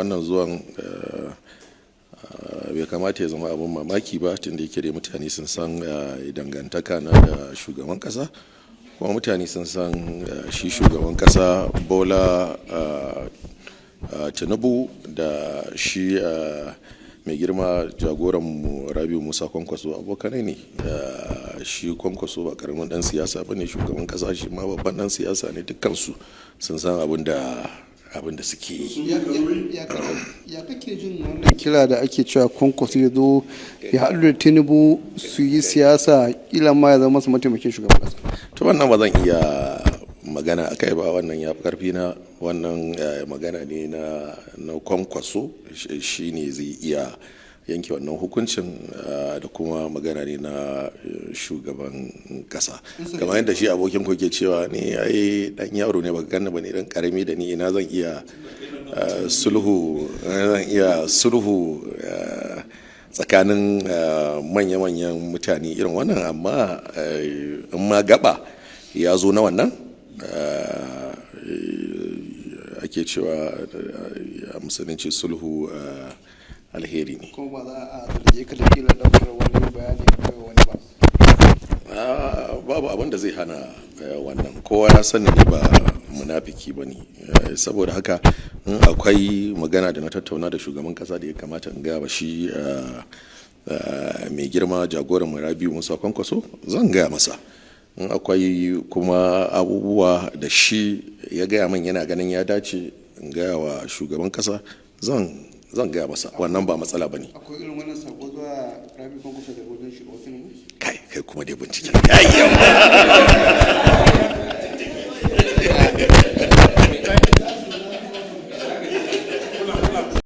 Wannan zuwan bai kamata ya zama abin mamaki ba, tunda yake da mutane sun san dangantaka na da shugaban kasa, kuma mutane sun san shi shugaban kasa Bola Tinubu da shi mai girma jagoranmu Rabiu Musa Kwankwaso abokanai ne. Shi Kwankwaso ba karamin dan siyasa ba ne, shugaban kasa shi ma babban dan siyasa ne. Dukkansu sun san abin da suke yi. Ya kake jin wannan kira da ake cewa Kwankwaso ya zo ya haɗu da Tinubu su yi siyasa, kila ma ya zama masa mataimakin shugaban kasa? To, wannan ba zan iya magana a kai ba, wannan ya fi karfi na. Wannan magana ne na Kwankwaso, shi ne zai iya yanke wannan hukuncin, da kuma magana ne na shugaban kasa. Kamar yadda shi abokin ku ke cewa, ni ai dan yaro ne, baka ganni ba ne, dan karami da ni, ina zan iya sulhu, zan iya sulhu tsakanin manya-manyan mutane irin wannan? Amma in ma gaba ya zo na wannan ake cewa a Musulunci sulhu alheri ne. Kuma ba za a zarge ka da kila daukar wani bayani kai wani ba? Babu abin da zai hana wannan. Kowa ya sani ni ba munafiki ba ne. Saboda haka in akwai magana da na tattauna da shugaban kasa da ya kamata in gaya wa shi mai girma jagoran mu Rabiu Musa Kwankwaso, zan gaya masa. In akwai kuma abubuwa da shi ya gaya min yana ganin ya dace in gaya wa shugaban kasa, zan gaya masa. Wannan ba matsala ba ne. Akwai irin wannan sako zuwa Rabi Kwankwaso da wajen shugaban Tinubu? Kai, kai kuma dai binciken kai.